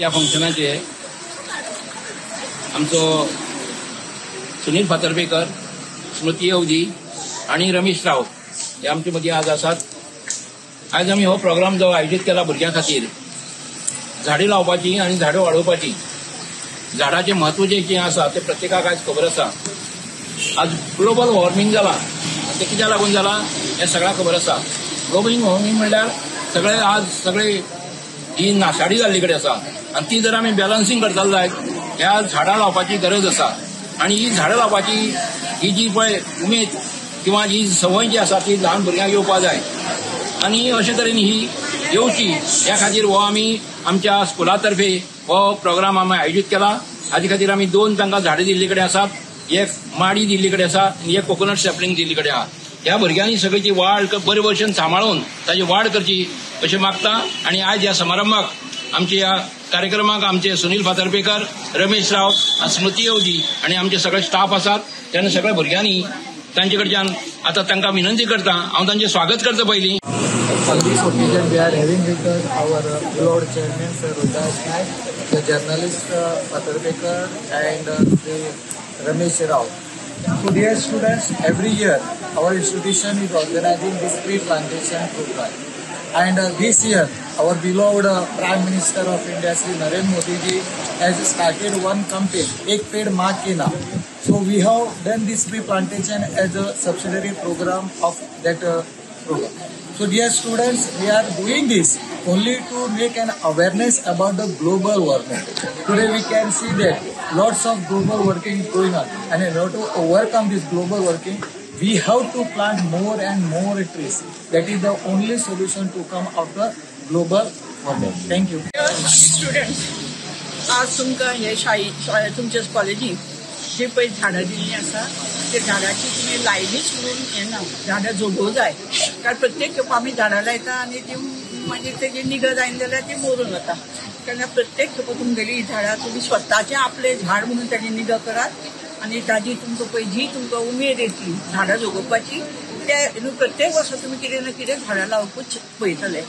ह्या फंक्शनाचे आमचो सुनील फातर्पेकर, स्मृती अवधी आणि रमेश राऊत हे आमचे मदीं आज आसात. आयज आमी हो प्रोग्राम जो आयोजीत केला भुरग्यां खातीर, झाडां लावपाची आनी झाडां वाडोवपाची, झाडाचें म्हत्व जें कितें आसा तें प्रत्येकाक आयज खबर आसा. आज ग्लोबल वॉर्मिंग जालां आनी तें कित्याक लागून जालां हें सगळ्यांक खबर आसा. ग्लोबल वॉर्मिंग म्हणल्यार सगळे आज सगळे ही नाशाडी जाल्ली कडेन आसा आनी ती जर आमी बॅलन्सिंग करतले जायत ह्या झाडां लावपाची गरज आसा. आनी ही झाडां लावपाची ही जी पळय उमेद किंवा ही संवय जी आसा ती ल्हान भुरग्यांक येवपा जाय आनी अशे तरेन ही येवची ह्या खातीर हो आमी आमच्या स्कुला तर्फे हो प्रोग्राम आमी आयोजीत केला. हाजे खातीर आमी 2 तांकां झाडां दिल्ले कडेन आसात, एक माडी दिल्ले कडेन आसा आनी एक कोकोनट सॅपलिंग दिल्ले कडेन आहा. ह्या भुरग्यांनी सगळी ती वाड बरे भशेन सांबाळून ताची वाड करची अशें मागता. आनी आयज ह्या समारंभाक आमच्या ह्या कार्यक्रमाक आमचे सुनील फातर्पेकर, रमेश राव, स्मृती अवधी आनी आमचे सगळे स्टाफ आसात. तेन्ना सगळ्या भुरग्यांनी तांचे कडच्यान आतां तांकां विनंती करता, हांव तांचें स्वागत करता पयलीं. On this occasion, we are having with us our Lord Chairman Sir Rohidas Naik, the journalist Fatarpekar and the Ramesh Rao. So dear students, every year our institution is organizing this tree plantation program. And this year, our beloved Prime Minister of India, Sri Narendra Modi ji, has started one campaign, Ek Ped Maa Ke Naam. So we have done this tree plantation as a subsidiary program of that program. So dear students, we are doing this only to make an awareness about the global warming. Today we can see that lots of global working is going on, and in order to overcome this global working, we have to plant more and more trees. That is the only solution to come out the global warming. Thank you. Students, आज तुमकां हे शाळे तुमच्या कॉलेजीन जी पळय झाडां दिल्लीं आसा ते झाडाची तुमी लायलीच म्हणून हें ना, झाडां जगोवंक जाय. कारण प्रत्येक खेपो आमी झाडां लायता आनी ती मागीर तेजी निगा जायना जाल्यार ती मरून वता. तेन्ना प्रत्येक खेपो तुमगेली ही झाडां तुमी स्वताचें आपलें झाड म्हणून ताजी निगा करात आनी ताजी तुमकां पळय जी तुमकां उमेद येतली झाडां जगोवपाची, ते प्रत्येक वर्सा तुमी कितें ना कितें झाडां लावपूच पळयतले.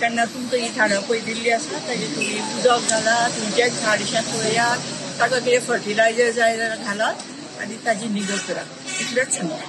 तेन्ना तुमकां ही झाडां पळय दिल्ली आसा ताजें तुमी उदक घालात, तुमचेंच झाड अशें पळयात, ताका कितें फर्टिलायजर जाय जाल्यार घालात आनी ताजी निगा करात. इतलेंच सांगता.